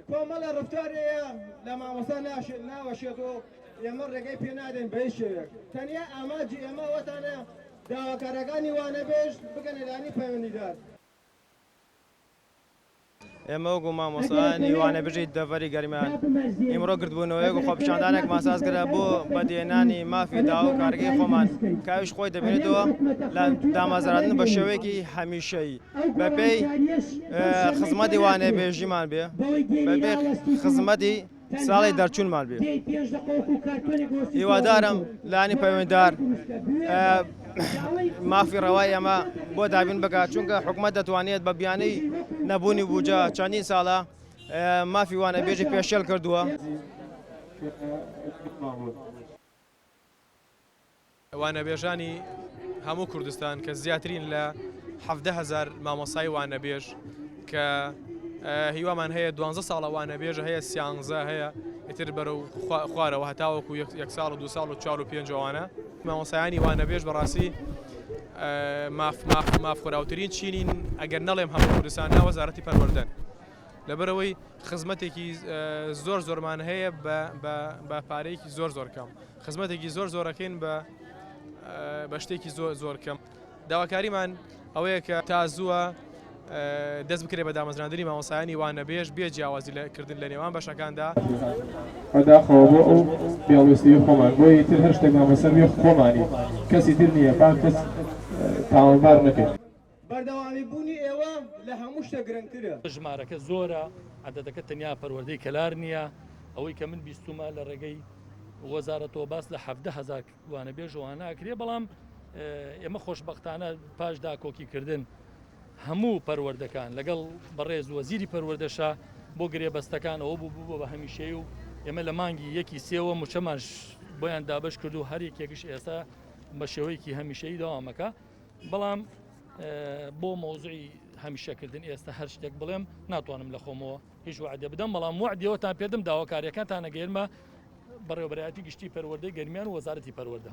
کۆمەڵە ڕفتار هەیە لە مامۆستا ناوەشێت و ئێمە ڕێگەی پێ نادەین بە هیچ شێوەیەک. تەنیا ئامانجی ئێمە ئەوەتانە داواکارەکانی وانەبێژ بگەنە لایەنی پەیوەندیدار. ئێمە وەکو مامۆستایانی وانەبێژی دەڤەری گەرمیان ئیمڕۆ گردبوونەوەیەک و خۆپیشاندانێکمان ساز کرا بۆ بەدیهێنانی مافی داوا و کارگەی خۆمان کە ئەویش خۆی دەبینێتەوە لە دامەزراندن بە شێوەیەکی هەمیشەیی بەپێی خزمەتی وانەبێژیمان بێ بەپێی خزمەتی ساڵی دەرچوونمان بێ هیوادارم لانی پەیوەندار مافی ڕەوای ئێمە بۆ دابین بکات چونکە حکومەت دەتوانێت بە بیانەی نەبوونی بوجە چەندین ساڵە مافی وانەبێژی پێشێل کردووە. وانەبێژانی هەموو کوردستان کە زیاترین لە 17 هەزار مامۆسای وانەبێژ کە هیوامان هەیە 12 ساڵە وانەبێژە هەیە سیانزە هەیە ئیتر بەرەو خوارەوە هەتاوەکو یەک ساڵ و دو ساڵ و چوار و پێنج ئەوانە مامۆسایانی وانەبێژ بەڕاستی ماف ماف ماف خوراوترین چینین ئەگەر نەڵێم هەموو کوردستان نا وەزارەتی پەروەردەن لەبەرەوەی خزمەتێکی زۆر زۆرمان هەیە بە پارەیەکی زۆر زۆر کەم خزمەتێکی زۆر زۆرەکەین بە بە شتێکی زۆر زۆر کەم داواکاریمان ئەوەیە کە تا زووە دەست بکرێت بە دامەزراندنی مامۆسایانی وانەبێژ بێ جیاوازی کردن لە نێوان بەشەکاندا. بەداخەوە بۆ ئەو بێڵویستی خۆمان بۆ ئیتر هەر شتێکمان بەسەر بێ خۆمانی کەسی تر نییە با کەس تاوانبار نەکەین. بەردەوامی بوونی ئێوە لە هەموو شتێک گرنگترە. ژمارەکە زۆرە، عەدەدەکە تەنیا پەروەردەی کەلار نییە، ئەوەی کە من بیستومە لە ڕێگەی وەزارەتەوە باس لە 17 هەزار وانەبێژ وانە ئەکرێ، بەڵام ئێمە خۆشبەختانە پاش داکۆکیکردن هەموو پەروەردەکان لەگەڵ بەڕێز وەزیری پەروەردەشا بۆ گرێبەستەکان ئەوە بوو بوو بە هەمیشەی و ئێمە لە مانگی یەکی سێوە موچەمان بۆیان دابەش کرد و هەر یەکێکش ئێستا بە شێوەیەکی هەمیشەیی دەوامەکە. بەڵام بۆ مەوزوعی هەمیشەکردن ئێستا هەر شتێک بڵێم ناتوانم لە خۆمەوە هیچ وعدە بدەم، بەڵام وعدیەوەتان پێدم داواکاریەکانتان نەگەیەنمە بەڕێوەبەرایەتی گشتی پەروەردەی گەرمیان و وەزارەتی پەروەردە.